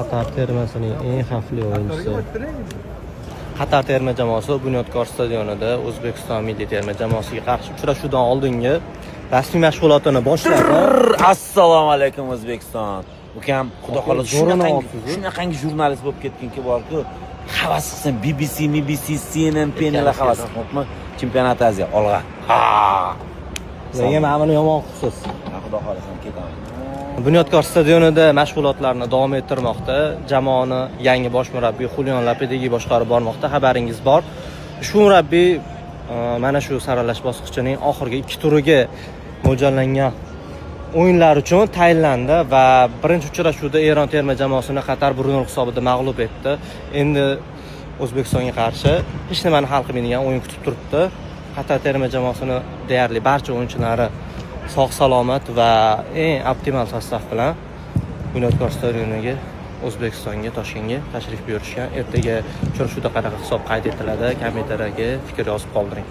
Qatar termasining eng xavfli o'yinchisi. Qatar terma jamoasi Bunyodkor stadionida O'zbekiston milliy terma jamoasiga qarshi uchrashuvdan oldingi rasmiy mashg'ulotini boshladi. Assalomu alaykum, O'zbekiston. Ukam, xudo xohlasa, Zo'rini shunaqangi olibsiz-ku. Shunaqangi jurnalist bo'lib ketganki borku, havas qilsam BBC, BBC, CNN, PNlar havas qilmoqman. Чемпионат Азии olg'a. Ha. Nega mana buni yomon qilibsiz? Xudo xohlasa, ketaman. Bunyodkor stadionida mashg'ulotlarni davom ettirmoqda. Jamoani yangi bosh murabbiy Xulian Lopetegi boshqarib bormoqda. Xabaringiz bor. Shu murabbiy mana shu saralash bosqichining oxirgi ikki turiga mo'ljallangan o'yinlar uchun tayinlandi va birinchi uchrashuvda Eron terma jamoasini Qatar 1-0 hisobida mag'lub etdi. Endi O'zbekistonga qarshi hech nimani hal qilmaydigan o'yin kutib turibdi. Qatar terma jamoasini deyarli barcha o'yinchilari sog' salomat va eng optimal состав bilan Bunyodkor stadioniga, O'zbekistonga, Toshkentga tashrif buyurishgan. Ertaga uchrashuvda qanaqa hisob qayd etiladi? Kommentariyaga fikr yozib qoldiring.